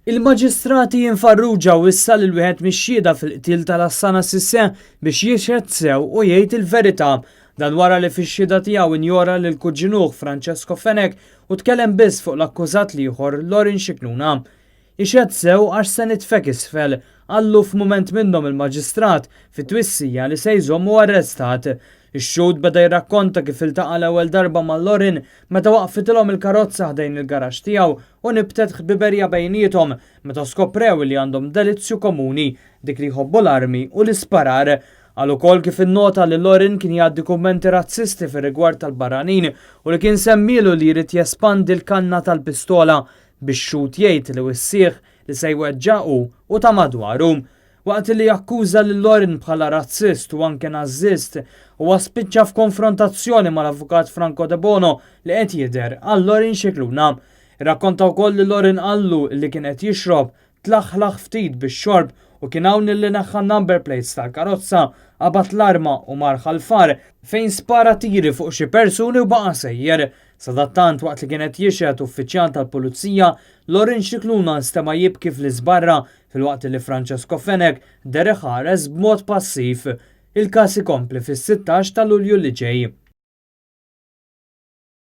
Il-Maġistrat Ian Farrugia wissa lil wieħed mix-xhieda fil-qtil ta' Lassana Cisse biex jixhed sew u jgħid il-verità. Dan wara li fix-xhieda tiegħu injora lil kuġinuh Francesco Fenech u tkellem biss fuq l-akkużat l-ieħor Lorin Scicluna. Ixhed sew għax se nitfgħek isfel, qallu f'mument minnhom il-Maġistrat fit-twissija li se jżommu arrestat. Ix-xhud beda jirrakkonta kif iltaqa' l-ewwel darba ma' Lorin meta waqfitilhom il-karozza ħdejn il-garaxx tiegħu u nibtet ħbiberija bejniethom meta skoprew li għandhom delizzju komuni, dik li jħobbu l-armi u l-isparar. Qal ukoll kif innota li Lorin kien jgħaddi kummenti razzisti fir-rigward tal-barranin u li kien semmielu li jrid jespandi l-kanna tal-pistola bix-xhud jgħid li wissieh li se jweġġa' hu u ta' madwaru. Waqt li akkuża lil Lorin bħala razzist u anke Nażist, huwa spiċċa f'konfrontazzjoni mal-Avukat Franco Debono li qed jidher għal Lorin Scicluna. Irrakkonta wkoll li Lorin qallu li kien qed jixrob, tlaħlaħ ftit bix-xorb u kien hawn li neħħa n-number plates tal-karozza, qabad l-arma u mar Ħal Far fejn spara tiri fuq xi persuni u baqa' sejjer. Sadattant waqt li kien qed jixhed uffiċjal tal-Pulizija, Lorin Scicluna nstema' jibki fl-iżbarra filwaqt li Francesco Fenech deher iħares b'mod passiv. Il-każ ikompli fis-16 ta' Lulju li ġej.